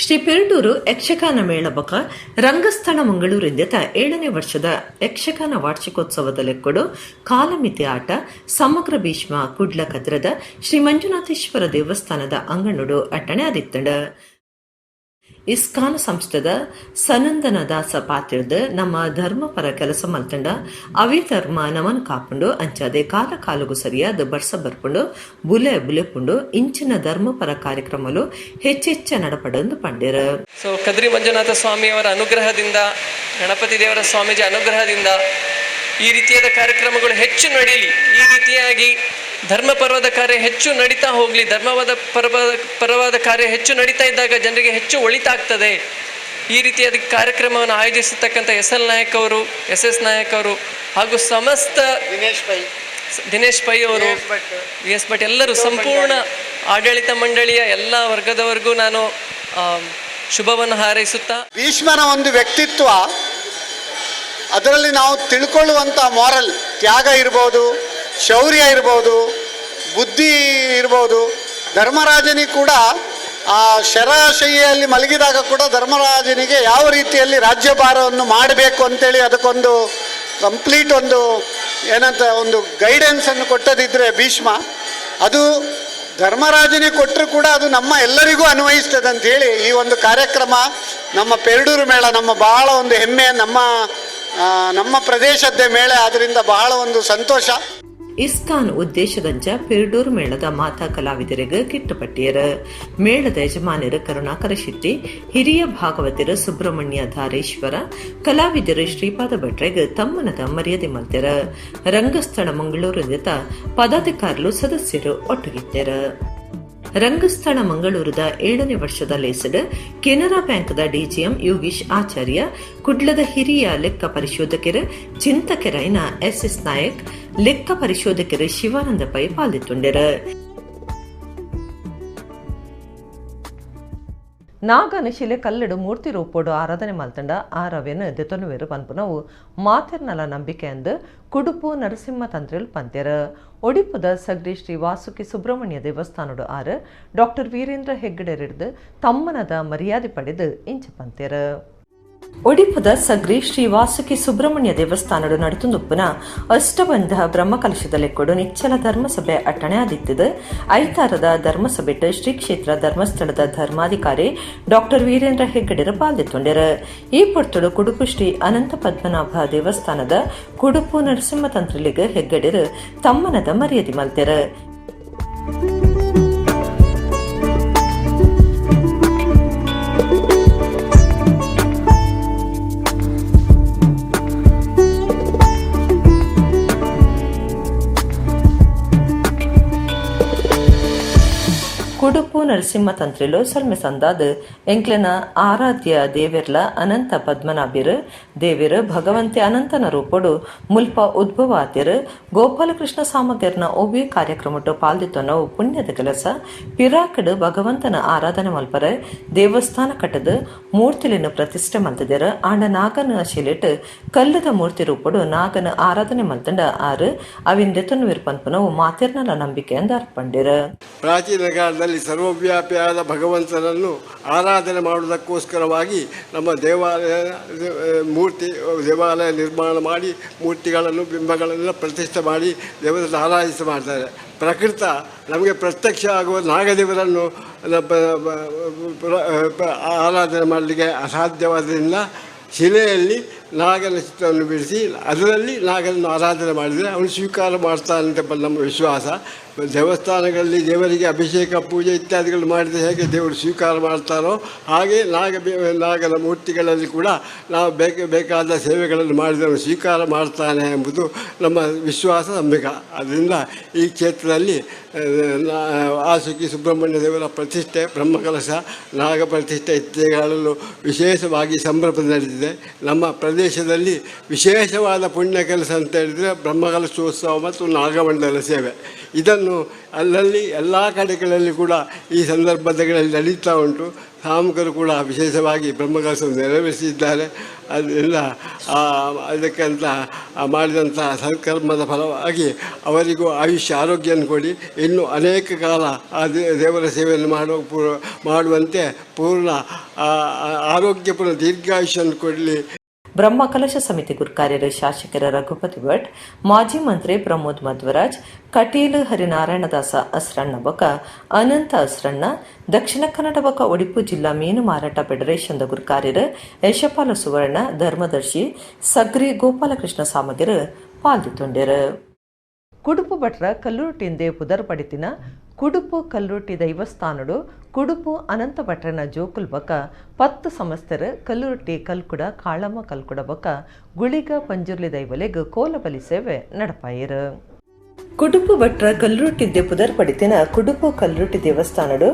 ಶ್ರೀ ಪೆರಡೂರು ಯಕ್ಷಗಾನ ಮೇಳ ಬೊಕ ರಂಗಸ್ಥಳ ಮಂಗಳೂರಿಂದೆತ 7ನೇ ವರ್ಷದ ಯಕ್ಷಗಾನ ವಾರ್ಷಿಕೋತ್ಸವದ ಲೆಕ್ಕಡು ಕಾಲಮಿತಿ ಆಟ ಸಮಗ್ರ ಭೀಷ್ಮ ಕುಡ್ಲ ಕದ್ರದ ಶ್ರೀ ಮಂಜುನಾಥೇಶ್ವರ ದೇವಸ್ಥಾನದ ಅಂಗಣಡು ಅಟ್ಟಣೆ ಆದಿತ್ತಂಡ. ಇಸ್ಕಾನ್ ಸಂಸ್ಥೆದ ಸನಂದನ ದಾಸ ಪಾತಿರ್ದು ನಮ್ಮ ಧರ್ಮಪರ ಕೆಲಸ ಮಲ್ತಂಡ ಅವೇ ಧರ್ಮ ನಮನ್ ಕಾಪುಂಡು, ಅಂಚಾದೆ ಕಾಲ ಕಾಲುಗು ಸರಿಯಾದ ಬರ್ಸ ಬರ್ಪುಂಡು, ಬುಲೆ ಬುಲೆಪುಂಡು, ಇಂಚಿನ ಧರ್ಮಪರ ಕಾರ್ಯಕ್ರಮಲು ಹೆಚ್ಚೆಚ್ಚ ನಡಪಡಂದು ಪಂಡಿರು. ಸೊ ಕದ್ರಿ ಮಂಜುನಾಥ ಸ್ವಾಮಿಯವರ ಅನುಗ್ರಹದಿಂದ, ಗಣಪತಿ ದೇವರ ಸ್ವಾಮೀಜಿ ಅನುಗ್ರಹದಿಂದ ಈ ರೀತಿಯಾದ ಕಾರ್ಯಕ್ರಮಗಳು ಹೆಚ್ಚು ನಡೀಲಿ, ಈ ರೀತಿಯಾಗಿ ಧರ್ಮ ಪರ್ವದ ಕಾರ್ಯ ಹೆಚ್ಚು ನಡೀತಾ ಹೋಗಲಿ. ಧರ್ಮವಾದ ಪರವಾದ ಕಾರ್ಯ ಹೆಚ್ಚು ನಡೀತಾ ಇದ್ದಾಗ ಜನರಿಗೆ ಹೆಚ್ಚು ಒಳಿತಾಗ್ತದೆ. ಈ ರೀತಿಯಾದ ಕಾರ್ಯಕ್ರಮವನ್ನು ಆಯೋಜಿಸತಕ್ಕಂಥ ಎಸ್ ಎಲ್ ನಾಯಕ್ ಅವರು, ಎಸ್ ಎಸ್ ನಾಯಕ್ ಅವರು ಹಾಗೂ ಸಮಸ್ತ ದಿನೇಶ್ ಪೈ ಅವರು, ವಿ ಎಸ್ ಭಟ್ ಎಲ್ಲರೂ, ಸಂಪೂರ್ಣ ಆಡಳಿತ ಮಂಡಳಿಯ ಎಲ್ಲ ವರ್ಗದವರೆಗೂ ನಾನು ಶುಭವನ್ನು ಹಾರೈಸುತ್ತಾ, ಭೀಷ್ಮನ ಒಂದು ವ್ಯಕ್ತಿತ್ವ, ಅದರಲ್ಲಿ ನಾವು ತಿಳ್ಕೊಳ್ಳುವಂಥ ಮಾರಲ್, ತ್ಯಾಗ ಇರ್ಬೋದು, ಶೌರ್ಯ ಇರ್ಬೋದು, ಬುದ್ಧಿ ಇರ್ಬೋದು. ಧರ್ಮರಾಜನಿಗೆ ಕೂಡ ಆ ಶರಾಶೈಯಲ್ಲಿ ಮಲಗಿದಾಗ ಕೂಡ ಧರ್ಮರಾಜನಿಗೆ ಯಾವ ರೀತಿಯಲ್ಲಿ ರಾಜ್ಯಭಾರವನ್ನು ಮಾಡಬೇಕು ಅಂತೇಳಿ ಅದಕ್ಕೊಂದು ಕಂಪ್ಲೀಟ್ ಒಂದು ಏನಂತ ಒಂದು ಗೈಡೆನ್ಸನ್ನು ಕೊಟ್ಟದಿದ್ದರೆ ಭೀಷ್ಮ, ಅದು ಧರ್ಮರಾಜನಿಗೆ ಕೊಟ್ಟರು ಕೂಡ ಅದು ನಮ್ಮ ಎಲ್ಲರಿಗೂ ಅನ್ವಯಿಸ್ತದೆ ಅಂಥೇಳಿ ಈ ಒಂದು ಕಾರ್ಯಕ್ರಮ ನಮ್ಮ ಪೆರಡೂರು ಮೇಳ ನಮ್ಮ ಬಹಳ ಒಂದು ಹೆಮ್ಮೆ, ನಮ್ಮ ಪ್ರದೇಶದ್ದೇ ಮೇಳ, ಆದ್ದರಿಂದ ಬಹಳ ಒಂದು ಸಂತೋಷ. ಇಸ್ಕಾನ್ ಉದ್ದೇಶದಂಚ ಪೆರಡೂರು ಮೇಳದ ಮಾತಾ ಕಲಾವಿದರಿಗೆ ಕಿಟ್ಟುಪಟ್ಟಿಯರು. ಮೇಳದ ಯಜಮಾನರು ಕರುಣಾಕರ ಶೆಟ್ಟಿ, ಹಿರಿಯ ಭಾಗವತರು ಸುಬ್ರಹ್ಮಣ್ಯ ಧಾರೇಶ್ವರ, ಕಲಾವಿದರು ಶ್ರೀಪಾದ ಭಟ್ರೆಗ್ ತಮ್ಮನದ ಮರ್ಯಾದೆ ಮಲ್ತೆರ. ರಂಗಸ್ಥಳ ಮಂಗಳೂರಿನಿಂದ ಪದಾಧಿಕಾರಿಗಳು ಸದಸ್ಯರು ಒಟ್ಟುಗಿತ್ತೆರ. ರಂಗಸ್ಥಳ ಮಂಗಳೂರದ 7ನೇ ವರ್ಷದ ಲೇಸಡ್ ಕೆನರಾ ಬ್ಯಾಂಕ್ದ ಡಿಜಿಎಂ ಯೋಗೀಶ್ ಆಚಾರ್ಯ, ಕುಡ್ಲದ ಹಿರಿಯ ಲೆಕ್ಕ ಪರಿಶೋಧಕರು ಚಿಂತಕರೈನ ಎಸ್ ಎಸ್ ನಾಯಕ್, ಲೆಕ್ಕ ಪರಿಶೋಧಕರು ಶಿವಾನಂದ ಪೈ ಪಾಲ್ದಿತ್ತುಂಡೆರು. ನಾಗನ ಶಿಲೆ ಕಲ್ಲಡು ಮೂರ್ತಿ ರೂಪೋಡು ಆರಾಧನೆ ಮಲ್ತಂಡ ಆರವೆನ್ ದೆತೊನುವೆರು ಪನ್ಪುನವು ಮಾತೆರ್ನಲ ನಂಬಿಕೆ ಅಂದು ಕುಡುಪು ನರಸಿಂಹ ತಂತ್ರಿಲ್ ಪಂತೆರು. ಒಡಿಪುದ ಸಗ್ರಿ ಶ್ರೀ ವಾಸುಕಿ ಸುಬ್ರಹ್ಮಣ್ಯ ದೇವಸ್ಥಾನಡು ಆರು ಡಾಕ್ಟರ್ ವೀರೇಂದ್ರ ಹೆಗ್ಗಡೆರಿಡ್ದು ತಮ್ಮನದ ಮರ್ಯಾದೆ ಪಡೆದು ಇಂಚ ಪಂತೆರು. ಒಡಿಪುದ ಸಗ್ರಿ ಶ್ರೀ ವಾಸುಕಿ ಸುಬ್ರಹ್ಮಣ್ಯ ದೇವಸ್ಥಾನಡು ನಡತುಂದುಪ್ಪುನ ಅಷ್ಟಬಂಧ ಬ್ರಹ್ಮಕಲಶದ ಲೆಕ್ಕಡು ನಿಚ್ಚಲ ಧರ್ಮಸಭೆ ಅಟ್ಟಣೆ ಆದಿತ್ತದು. ಐತಾರದ ಧರ್ಮಸಭೆಟ್ ಶ್ರೀ ಕ್ಷೇತ್ರ ಧರ್ಮಸ್ಥಳದ ಧರ್ಮಾಧಿಕಾರಿ ಡಾಕ್ಟರ್ ವೀರೇಂದ್ರ ಹೆಗ್ಗಡೆರು ಪಾಲ್ದಿತ್ತುಂಡೆರು. ಈ ಪೊರ್ತುಡು ಕುಡುಪು ಶ್ರೀ ಅನಂತ ಪದ್ಮನಾಭ ದೇವಸ್ಥಾನದ ಕುಡುಪು ನರಸಿಂಹ ತಂತ್ರಿಲಿಗ್ ಹೆಗ್ಗಡೆರು ತಮ್ಮನದ ಮರ್ಯಾದೆ ಮಲ್ತೆರು. ಕುಡುಪು ನರಸಿಂಹ ತಂತ್ರಿಲು ಸೊಲ್ಮೆ ಸಂದಾದ್ ಎಂಕ್ಲೆನ ಆರಾಧ್ಯ ದೇವೆರ್ಲ ಅನಂತ ಪದ್ಮನಾಭಿರ್ ದೇವೆರ್ ಭಗವಂತೆ ಅನಂತನ ರೂಪೊಡು ಮುಲ್ಪ ಉದ್ಭವ ಆತೆರ್. ಗೋಪಾಲಕೃಷ್ಣ ಸಾಮಗ್ಯರ್ನ ಒವ್ವೇ ಕಾರ್ಯಕ್ರಮಟ್ಟು ಪಾಲ್ದಿತ್ತೊನವು ಪುಣ್ಯದ ಕೆಲಸ. ಪಿರಾಕಡ್ ಭಗವಂತನ ಆರಾಧನೆ ಮಲ್ಪರೆ ದೇವಸ್ಥಾನ ಕಟ್ಟದ ಮೂರ್ತಿಲೆನ್ ಪ್ರತಿಷ್ಠೆ ಮಲ್ತದೆರ್. ಆಂಡ ನಾಗನ ಶಿಲೆಟ್ ಕಲ್ಲುದ ಮೂರ್ತಿ ರೂಪೊಡು ನಾಗನ ಆರಾಧನೆ ಮಲ್ತಂಡ ಆರು ಅವಿನ್ ದೆತೊನುವೆರ್ ಪನ್ಪುನವು ಮಾತೆರ್ನಲ ನಂಬಿಕೆ ಅಂದ್ ಅರ್ಪಂಡೆರ್. ಪ್ರಾಚೀನ ಕಾಲದಲ್ಲಿ ಸರ್ವವ್ಯಾಪಿಯಾದ ಭಗವಂತನನ್ನು ಆರಾಧನೆ ಮಾಡುವುದಕ್ಕೋಸ್ಕರವಾಗಿ ನಮ್ಮ ದೇವಾಲಯ ಮೂರ್ತಿ ದೇವಾಲಯ ನಿರ್ಮಾಣ ಮಾಡಿ ಮೂರ್ತಿಗಳನ್ನು ಬಿಂಬಗಳನ್ನು ಪ್ರತಿಷ್ಠೆ ಮಾಡಿ ದೇವರನ್ನು ಆರಾಧಿಸಿ ಮಾಡ್ತಾರೆ. ಪ್ರಕೃತ ನಮಗೆ ಪ್ರತ್ಯಕ್ಷ ಆಗುವ ನಾಗದೇವರನ್ನು ಆರಾಧನೆ ಮಾಡಲಿಕ್ಕೆ ಅಸಾಧ್ಯವಾದ್ದರಿಂದ ಶಿಲೆಯಲ್ಲಿ ನಾಗನ ಚಿತ್ರವನ್ನು ಬಿಡಿಸಿ ಅದರಲ್ಲಿ ನಾಗನನ್ನು ಆರಾಧನೆ ಮಾಡಿದರೆ ಅವನು ಸ್ವೀಕಾರ ಮಾಡ್ತಾನಂತ ನಮ್ಮ ವಿಶ್ವಾಸ. ದೇವಸ್ಥಾನಗಳಲ್ಲಿ ದೇವರಿಗೆ ಅಭಿಷೇಕ ಪೂಜೆ ಇತ್ಯಾದಿಗಳು ಮಾಡಿದರೆ ಹೇಗೆ ದೇವರು ಸ್ವೀಕಾರ ಮಾಡ್ತಾರೋ ಹಾಗೆ ನಾಗನ ಮೂರ್ತಿಗಳಲ್ಲಿ ಕೂಡ ನಾವು ಬೇಕಾದ ಸೇವೆಗಳನ್ನು ಮಾಡಿದರೆ ಅವನು ಸ್ವೀಕಾರ ಮಾಡ್ತಾನೆ ಎಂಬುದು ನಮ್ಮ ವಿಶ್ವಾಸ, ನಂಬಿಕೆ. ಆದ್ದರಿಂದ ಈ ಕ್ಷೇತ್ರದಲ್ಲಿ ವಾಸುಕಿ ಸುಬ್ರಹ್ಮಣ್ಯ ದೇವರ ಪ್ರತಿಷ್ಠೆ, ಬ್ರಹ್ಮಕಲಶ, ನಾಗ ಪ್ರತಿಷ್ಠೆ ಇತ್ಯಾದಿಗಳನ್ನು ವಿಶೇಷವಾಗಿ ಸಂಭ್ರಮ ನಡೆದಿದೆ. ನಮ್ಮ ಪ್ರದೇಶದಲ್ಲಿ ವಿಶೇಷವಾದ ಪುಣ್ಯ ಕೆಲಸ ಅಂತ ಹೇಳಿದರೆ ಬ್ರಹ್ಮಕಲಶೋತ್ಸವ ಮತ್ತು ನಾಗಮಂಡಲ ಸೇವೆ. ಇದನ್ನು ಅಲ್ಲಲ್ಲಿ ಎಲ್ಲ ಕಡೆಗಳಲ್ಲಿ ಕೂಡ ಈ ಸಂದರ್ಭಗಳಲ್ಲಿ ನಡೀತಾ ಉಂಟು. ಸಾಮುಕರು ಕೂಡ ವಿಶೇಷವಾಗಿ ಬ್ರಹ್ಮಕಲಶವನ್ನು ನೆರವೇರಿಸಿದ್ದಾರೆ. ಅದರಿಂದ ಅದಕ್ಕಂತ ಮಾಡಿದಂಥ ಸತ್ಕರ್ಮದ ಫಲವಾಗಿ ಅವರಿಗೂ ಆಯುಷ್ಯ ಆರೋಗ್ಯವನ್ನು ಕೊಡಿ, ಇನ್ನೂ ಅನೇಕ ಕಾಲ ಆ ದೇವರ ಸೇವೆಯನ್ನು ಮಾಡುವಂತೆ ಪೂರ್ಣ ಆರೋಗ್ಯಪೂರ್ಣ ದೀರ್ಘಾಯುಷ್ಯವನ್ನು ಕೊಡಲಿ. ಬ್ರಹ್ಮಕಲಶ ಸಮಿತಿ ಗುರ್ಕಾರ್ಯರ ಶಾಸಕರ ರಘುಪತಿ ಭಟ್, ಮಾಜಿ ಮಂತ್ರಿ ಪ್ರಮೋದ್ ಮಧ್ವರಾಜ್, ಕಟೀಲು ಹರಿನಾರಾಯಣದಾಸ ಅಸ್ರಣ್ಣ ಬೊಕ ಅನಂತ ಅಸ್ರಣ್ಣ, ದಕ್ಷಿಣ ಕನ್ನಡ ಬೊಕ ಒಡಿಪು ಜಿಲ್ಲಾ ಮೀನು ಮಾರಾಟ ಫೆಡರೇಷನ್ ಗುರ್ಕಾರ್ಯರು ಯಶಪಾಲ ಸುವರ್ಣ, ಧರ್ಮದರ್ಶಿ ಸಗ್ರಿ ಗೋಪಾಲಕೃಷ್ಣ ಸಾಮಗ್ಯರು ಪಾಲ್ದಿತ್ತೊಂಡೆರು. ಕುಡುಪು ಭಟ್ರ ಕಲ್ಲುರ್ಟಿಂದೆ ಪುದರ್ ಪಡಿತಿನ ಕುಡುಪು ಕಲ್ಲುರ್ಟಿ ದೈವಸ್ಥಾನಡು ಕುಡುಪು ಅನಂತ ಭಟ್ರನ ಜೋಕುಲ್ ಬಕ 10 ಸಮಸ್ತರ ಕಲ್ಲುರ್ಟಿ ಕಲ್ಕುಡ ಕಾಳಮ್ಮ ಕಲ್ಕುಡ ಬಕ ಗುಳಿಗ ಪಂಜುರ್ಲಿ ದೈವಲೆಗ್ ಕೋಲಬಲಿ ಸೇವೆ ನಡಪಾಯಿರು. ಕುಡುಪು ಭಟ್ರ ಕಲ್ಲುರ್ಟಿದ್ದೆ ಪುದರ್ ಪಡಿತಿನ ಕುಡುಪು ಕಲ್ಲುರ್ಟಿ ದೇವಸ್ಥಾನಡು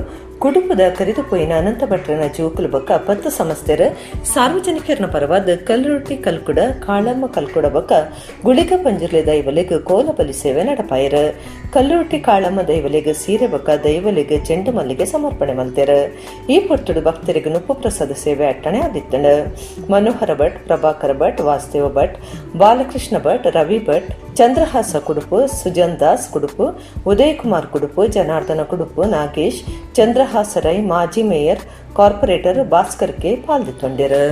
ಕುಡುಪುದ ಕರಿದುಪೋಯಿನ ಅನಂತ ಭಟ್ರನ ಜೋಕುಲ್ ಬೊಕ್ಕ 10 ಸಮಸ್ತೆರ್ ಸಾರ್ವಜನಿಕರನ ಪರವಾದ ಕಲ್ಲುರ್ಟಿ ಕಲ್ಕುಡ ಕಾಳಮ್ಮ ಕಲ್ಕುಡ ಬೊಕ್ಕ ಗುಳಿಗ ಪಂಜುರ್ಲಿ ದೈವಲೆಗ್ ಕೋಲಬಲಿ ಸೇವೆ ನಡಪಾಯರು. ಕಲ್ಲುರ್ಟಿ ಕಾಳಮ್ಮ ದೈವಲೆಗ್ ಸೀರೆ ಬೊಕ್ಕ ದೈವಲೆಗ್ ಚೆಂಡು ಮಲ್ಲಿಗೆ ಸಮರ್ಪಣೆ ಮಲ್ತೆರ್. ಈ ಪೊರ್ತುಡು ಭಕ್ತರಿಗೆ ನುಪ್ಪು ಪ್ರಸಾದ ಸೇವೆ ಅಟ್ಟಣೆ ಆದಿತ್ತಂಡು. ಮನೋಹರ ಭಟ್, ಪ್ರಭಾಕರ ಭಟ್, ವಾಸುದೇವ ಭಟ್, ಬಾಲಕೃಷ್ಣ ಭಟ್, ರವಿ ಭಟ್, ಚಂದ್ರಹಾಸ ಕುಡುಪು, ಸುಜನ್ ದಾಸ್ ಕುಡುಪು, ಉದಯ್ ಕುಮಾರ್ ಕುಡುಪು, ಜನಾರ್ದನ ಕುಡುಪು, ನಾಗೇಶ್, ಚಂದ್ರಹಾಸ ರೈ, ಮಾಜಿ ಮೇಯರ್ ಕಾರ್ಪೊರೇಟರ್ ಭಾಸ್ಕರ್ ಕೆ ಪಾಲ್ದಿತ್ತೊಂಡೆರು.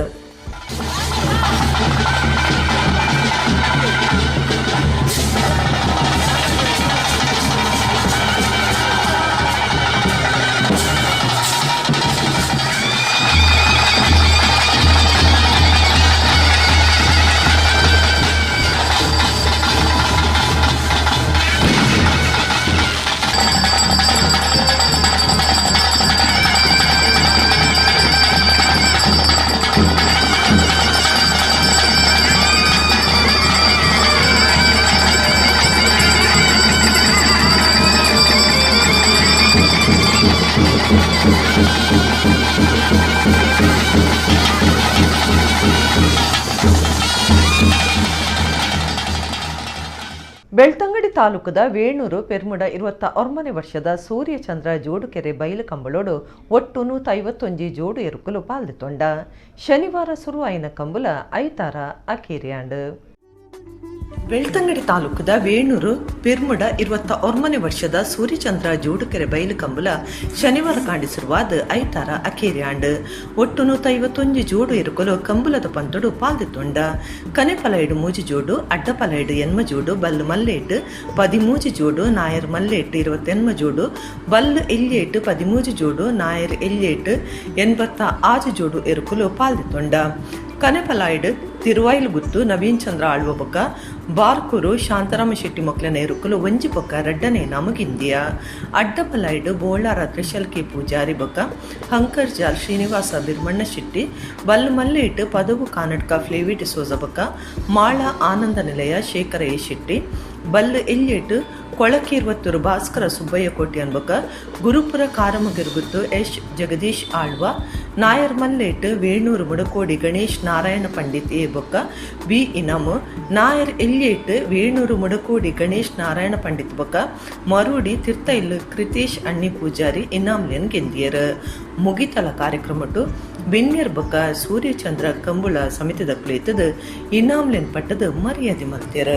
ಬೆಳ್ತಂಗಡಿ ತಾಲೂಕದ ವೇಣೂರು ಪೆರ್ಮುಡ 29ನೇ ವರ್ಷದ ಸೂರ್ಯಚಂದ್ರ ಜೋಡುಕೆರೆ ಬೈಲು ಕಂಬಳೋಡು ಒಟ್ಟು 151 ಜೋಡು ಎರುಕುಲು ಪಾಲ್ದಿತ್ತೊಂಡ. ಶನಿವಾರ ಸುರುವಾಯಿನ ಕಂಬುಲ ಐತಾರ ಅಕೇರಿಯಾಂಡು. ಬೆಳ್ತಂಗಡಿ ತಾಲೂಕದ ವೇಣೂರು ಪೆರ್ಮುಡ 29ನೇ ವರ್ಷದ ಸೂರ್ಯಚಂದ್ರ ಜೋಡುಕೆರೆ ಬೈಲು ಕಂಬುಲ ಶನಿವಾರ ಕಾಂಡಿಸಿರುವಾದ ಐತಾರ ಅಕೇರಿಯಾಂಡು. ಒಟ್ಟು 151 ಜೋಡು ಎರುಕಲು ಕಂಬುಲದ ಪಂತೊಡು ಪಾಲ್ದಿತ್ತೊಂಡ. ಕನೆಪಲೈಡು 3 ಜೋಡು, ಅಡ್ಡಪಲೈಡು 8 ಜೋಡು, ಬಲ್ಲು ಮಲ್ಲೇಟು 13 ಜೋಡು, ನಾಯರ್ ಮಲ್ಲೇಟು 28 ಜೋಡು, ಬಲ್ಲು ಎಲ್ಯೇಟು 13 ಜೋಡು, ನಾಯರ್ ಎಲ್ಯೇಟು 86 ಜೋಡು ಎರುಕಲು ಪಾಲ್ದಿತ್ತೊಂಡ. ಕನೆಪಲಾಯ್ಡು ತಿರುವಾಯಿಲುಗುತ್ತು ನವೀನ್ ಚಂದ್ರ ಆಳ್ವ ಬೊಕ್ಕ ಬಾರ್ಕೂರು ಶಾಂತಾರಾಮ ಶೆಟ್ಟಿ ಮೊಕ್ಲೆನ ಎರುಕುಲು ಒಂಜಿ ಬೊಕ್ಕ ರಡ್ಡನೆ ನಮಗಿಂದಿಯ. ಅಡ್ಡಪಲಾಯ್ಡು ಬೋಳಾರ ತ್ರಿಶಲ್ಕಿ ಪೂಜಾರಿ ಬೊಕ್ಕ ಹಂಕರ್ ಜಾಲ್ ಶ್ರೀನಿವಾಸ ಬಿರ್ಮಣ್ಣ ಶೆಟ್ಟಿ, ಬಲ್ಲು ಮಲ್ಲೇಟು ಪದವು ಕಾನಡ್ಕ ಫ್ಲೇವಿ ಡಿಸೋಜ ಬೊಕ್ಕ ಮಾಳ ಆನಂದ ನಿಲಯ ಶೇಖರ ಎ ಶೆಟ್ಟಿ, ಬಲ್ಲು ಎಲ್ಯೇಟ್ ಕೊಳಕೀರ್ವತ್ತೂರು ಭಾಸ್ಕರ ಸುಬ್ಬಯ್ಯ ಕೋಟ್ಯಾನ್ ಬೊಕ ಗುರುಪುರ ಕಾರಮಗಿರುಗುತ್ತು ಎಸ್ ಜಗದೀಶ್ ಆಳ್ವ, ನಾಯರ್ ಮಲ್ಲೇಟ್ ವೇಣೂರು ಮುಡಕೋಡಿ ಗಣೇಶ್ ನಾರಾಯಣ ಪಂಡಿತ್ ಎ ಬೊಕ್ಕ ಬಿ ಇನಾಮು, ನಾಯರ್ ಎಲ್ಯೇಟ್ ವೇಣೂರು ಮುಡಕೋಡಿ ಗಣೇಶ್ ನಾರಾಯಣ ಪಂಡಿತ್ ಬೊಕ್ಕ ಮರೂಡಿ ತಿರ್ತೈಲ್ ಕೃತೇಶ್ ಅಣ್ಣಿ ಪೂಜಾರಿ ಇನಾಮ್ಲೆನ್ ಗೆಂದಿಯರ್. ಮುಗಿತಲ ಕಾರ್ಯಕ್ರಮಟ್ಟು ಬಿನ್ಯರ್ ಬೊಕ್ಕ ಸೂರ್ಯಚಂದ್ರ ಕಂಬುಳ ಸಮಿತಿದ ಕುಳಿತದ ಇನಾಮ್ಲೆನ್ ಪಟ್ಟದ ಮರ್ಯಾದೆ ಮಲ್ತೆರ್.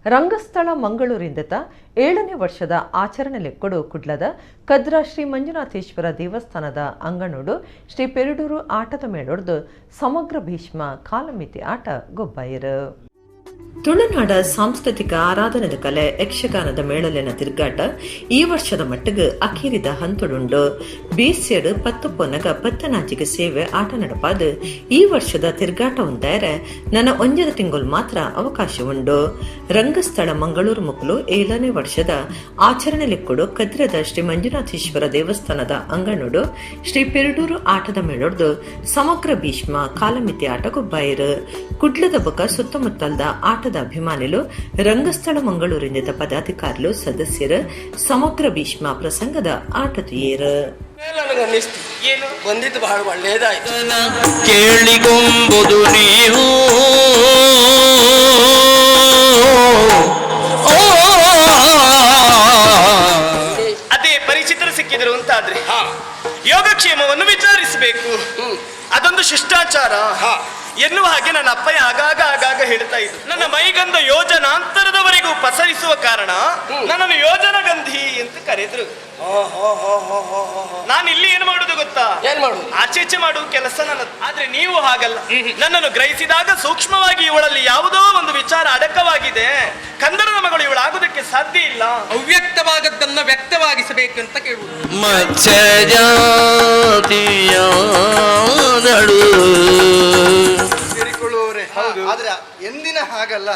ರಂಗಸ್ಥಳ ಮಂಗಳೂರಿಂದತ 7ನೇ ವರ್ಷದ ಆಚರಣೆ ಲೆಕ್ಕೊಡು ಕುಡ್ಲದ ಕದ್ರಾ ಶ್ರೀ ಮಂಜುನಾಥೇಶ್ವರ ದೇವಸ್ಥಾನದ ಅಂಗಣೋಡು ಶ್ರೀ ಪೆರುಡೂರು ಆಟದ ಮೇಳೊಡ್ದು ಸಮಗ್ರ ಭೀಷ್ಮ ಕಾಲಮಿತಿ ಆಟ ಗೊಬ್ಬಾಯರು. ತುಳುನಾಡ ಸಾಂಸ್ಕೃತಿಕ ಆರಾಧನೆದ ಕಲೆ ಯಕ್ಷಗಾನದ ಮೇಳಲೆನ ತಿರುಗಾಟ ಈ ವರ್ಷದ ಮಟ್ಟಿಗೆ ಅಖೀರಿದ ಹಂತುಡುಂಡು. ಬೇಸ್ಯಡು ಪತ್ತು ಪೊನಗ ಪತ್ತನಾಜಿಗೆ ಸೇವೆ ಆಟ ನಡಪಾದ ಈ ವರ್ಷದ ತಿರುಗಾಟ ಉಂದಾಯರೆ ನನ್ನ ಒಂಜದ ತಿಂಗಳು ಮಾತ್ರ ಅವಕಾಶ ಉಂಡು. ರಂಗಸ್ಥಳ ಮಂಗಳೂರು ಮುಕ್ಕಲು 7ನೇ ವರ್ಷದ ಆಚರಣೆ ಲೆಕ್ಕಡು ಕದ್ರದ ಶ್ರೀ ಮಂಜುನಾಥೇಶ್ವರ ದೇವಸ್ಥಾನದ ಅಂಗಣೋಡು ಶ್ರೀ ಪೆರುಡೂರು ಆಟದ ಮೇಳೊಡ್ದು ಸಮಗ್ರ ಭೀಷ್ಮ ಕಾಲಮಿತಿ ಆಟ ಗೊಬ್ಬಾಯರು. ಕುಡ್ಲದ ಬೊಕ ಸುತ್ತಮುತ್ತಲ್ದ ಆಟದ ಅಭಿಮಾನಿಲು ರಂಗಸ್ಥಳ ಮಂಗಳೂರಿನಿಂದ ಪದಾಧಿಕಾರಿಲು ಸದಸ್ಯರು ಸಮಗ್ರ ಭೀಷ್ಮ ಪ್ರಸಂಗದ ಆಟ ತುಯೇರು. ಬಂದಿದ್ದು ಬಹಳ ಒಳ್ಳೆಯದಾಯ್ತು. ಕೇಳಿಕೊಂಬುದು ನೀವು ಅದೇ ಪರಿಚಿತರು ಸಿಕ್ಕಿದ್ರು ಅಂತಾದ್ರೆ ಯೋಗಕ್ಷೇಮವನ್ನು ವಿಚಾರಿಸಬೇಕು, ಅದೊಂದು ಶಿಷ್ಟಾಚಾರ ಎನ್ನುವ ಹಾಗೆ ನನ್ನ ಅಪ್ಪಯ್ಯ ಆಗಾಗ ಆಗಾಗ ಹೇಳ್ತಾ ಇದ್ರು. ನನ್ನ ಮೈಗಂಧ ಯೋಜನಾಂತರದವರೆಗೂ ಪಸರಿಸುವ ಕಾರಣ ನನ್ನನ್ನು ಯೋಜನಗಂಧಿ ಅಂತ ಕರೆದ್ರು. ನಾನು ಇಲ್ಲಿ ಏನು ಮಾಡುದು ಗೊತ್ತಾ? ಏನ್ ಮಾಡುದು? ಆಚೆಚೆ ಮಾಡುವ ಕೆಲಸ ನನ್ನ. ಆದ್ರೆ ನೀವು ಹಾಗಲ್ಲ. ನನ್ನನ್ನು ಗ್ರಹಿಸಿದಾಗ ಸೂಕ್ಷ್ಮವಾಗಿ ಇವಳಲ್ಲಿ ಯಾವುದೋ ಒಂದು ವಿಚಾರ ಅಡಕವಾಗಿದೆ, ಕಂದರನ ಮಗಳು ಇವಳಾಗುವುದಕ್ಕೆ ಸಾಧ್ಯ ಇಲ್ಲ, ಅವ್ಯಕ್ತವಾದದ್ದನ್ನ ವ್ಯಕ್ತವಾಗಿಸಬೇಕು ಅಂತ ಕೇಳುವುದು. ಸೇರಿಕೊಳ್ಳುವವರೇ, ಆದ್ರೆ ಎಂದಿನ ಹಾಗಲ್ಲ,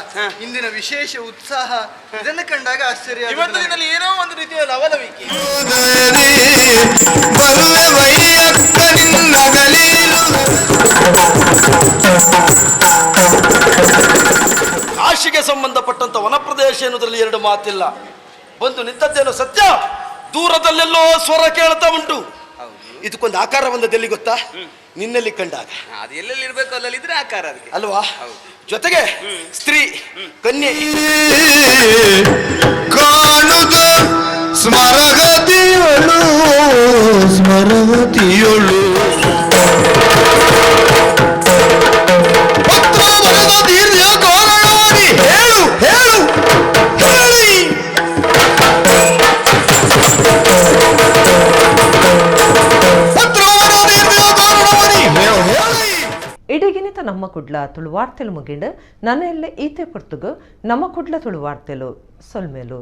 ಇಂದಿನ ವಿಶೇಷ ಉತ್ಸಾಹ ಇದನ್ನು ಕಂಡಾಗ ಆಶ್ಚರ್ಯ. ಇವತ್ತು ದಿನದಲ್ಲಿ ಏನೋ ಒಂದು ರೀತಿಯ ಲವಲವಿಕೆ. ಕಾಶಿಗೆ ಸಂಬಂಧಪಟ್ಟಂತ ವನಪ್ರದೇಶ ಎನ್ನುವುದರಲ್ಲಿ ಎರಡು ಮಾತಿಲ್ಲ. ಬಂದು ನಿಂತದ್ದೇನೋ ಸತ್ಯ, ದೂರದಲ್ಲೆಲ್ಲೋ ಸ್ವರ ಕೇಳ್ತಾ ಉಂಟು. ಇದಕ್ಕೊಂದು ಆಕಾರ ಬಂದದ್ದೆಲ್ಲಿ ಗೊತ್ತಾ? ನಿನ್ನಲ್ಲಿ ಕಂಡಾಗ. ಅದು ಎಲ್ಲೆಲ್ಲಿ ಇರ್ಬೇಕು ಅಲ್ಲಲ್ಲಿ ಇದ್ರೆ ಆಕಾರ ಅದಕ್ಕೆ ಅಲ್ವಾ? ಜೊತೆಗೆ ಸ್ತ್ರೀ ಕನ್ಯೆ ಕಾಣುದ ಸ್ಮರಗತಿಯೊಳು ಸ್ಮರಗತಿಯೊಳು ಪತ್ರ ಬರೆದ ದೀರ್ಘ ಕಾರಣವಾಗಿ ಹೇಳು ಹೇಳು ಹೇಳಿ. ಪತ್ರ ಬರೆದ ದೀರ್ಘ ಕಾರಣವಾಗಿ ಹೇಳು ಹೇಳಿ. ಇಡಗಿನಿತ ನಮ್ಮ ಕುಡ್ಲ ತುಳುವಾರ್ತೆಲು ಮುಗಿಂಡು ನನ್ನ ಎಲ್ಲ ಈತೆ ಪೊರ್ತುಗು ನಮ್ಮ ಕುಡ್ಲ ತುಳುವಾರ್ತೆಲು ಸೊಲ್ಮೇಲು.